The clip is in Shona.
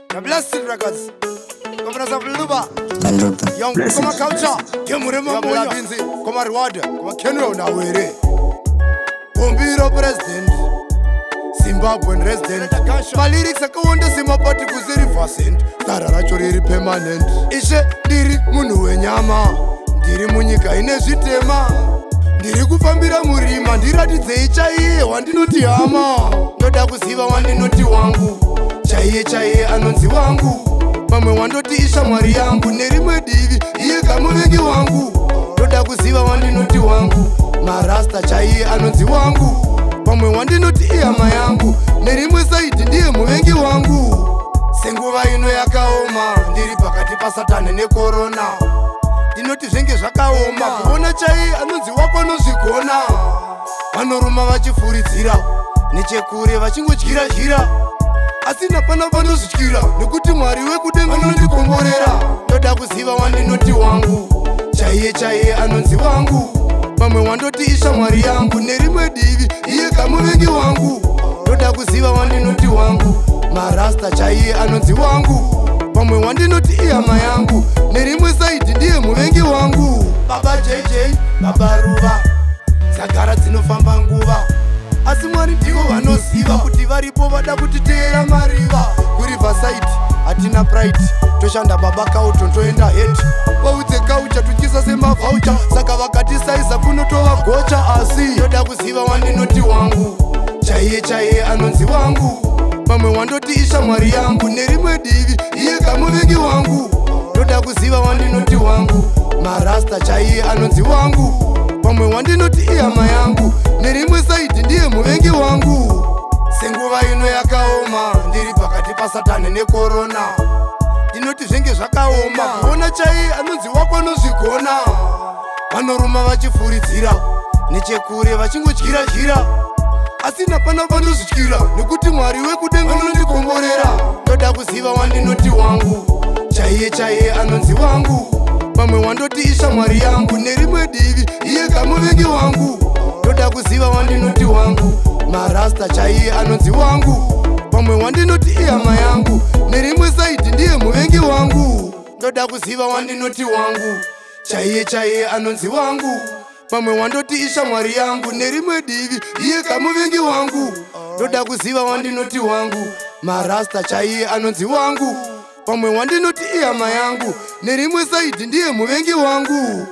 The Blessed Records. Governors of Luba. Luba. Young Blessed. Koma Culture. Kemurema Monya. Koma Reward. Koma Kenro na Were. Bumbiro President. Zimbabwean resident. Malyrics akawanda semapati kuSerivasent. Zara racho riri permanent. Ishe ndiri munhu wenyama. Ndiri munyika ine zvitema. Ndiri kufambira murima, ndiratidzei chaiye wandinoti hama. Ndoda kuziva wandinoti wangu. Chaiye chaiye anonzi wangu. Pamwe wandoti ishamwari yangu, nerimwe divi iye kamuvengi wangu. Ndoda kuziva wandinoti wangu. Marasta chaiye anonzi wangu. Pamwe wandinoti ihama yangu, nerimwe side ndiye muvengi wangu. Senguva ino yakaoma, ndiri pakati pasatani nekorona. Ndinoti zvenge zvakaoma kuona chaiye anonzi wako anozvigona. Vanoruma vachifuridzira nechekure vachingodyira-dyira, asi napana vanozvityira nekuti Mwari wekudenga unondikomborera. Ndoda kuziva wandinoti wangu, chaiye chaiye anonzi wangu. Pamwe wandoti ishamwari yangu, nerimwe divi iye kamuvengi wangu. Ndoda kuziva wandinoti wangu. Marasta chaiye anonzi wangu. Pamwe wandinoti ihama yangu, nerimwe side ndiye muvengi wangu. Baba JJ, Baba Ruva, dzagara dzinofamba nguva, asi Mwari ndivo vanoziva kuti varipo vada kutiteera mariva. KuRiverside hatina pride, toshanda baba kauto toenda het vaudze kaucha tuchisa semavhaucha, saka vakatisaiza kunotova gocha. Asi ndoda kuziva wandinoti wangu, chaiye chaiye anonzi wangu. Pamwe wandoti ishamwari yangu, nerimwe divi iye kamuvengi wangu. Ndoda kuziva wandinoti wangu. Marasta chaiye anonzi wangu. Pamwe wandinoti ihama yangu, nerimwe side ndiye muvengi wangu. Senguva ino yakaoma, ndiri pakati pasatani nekorona. Ndinoti zvenge zvakaoma kuona chaiye anonzi wako anozvigona. Vanoruma vachifuridzira nechekure vachingodyira-dyira, asi napana vanozvityira nekuti Mwari wekudenga unondikomborera. Ndoda kuziva wandinoti wangu, chaiye chaiye anonzi wangu. Pamwe wandoti ishamwari yangu, nerimwe divi iye kamuvengi wangu. Ndoda kuziva wandinoti wangu. Marasta chaiye anonzi wangu. Pamwe wandinoti ihama yangu, nerimwe side ndiye muvengi wangu. Ndoda kuziva wandinoti wangu, chaiye chaiye anonzi wangu. Pamwe wandoti ishamwari yangu, nerimwe divi iye kamuvengi wangu. Ndoda kuziva wandinoti wangu. Marasta chaiye anonzi wangu. Pamwe wandinoti ihama yangu, nerimwe side ndiye muvengi wangu.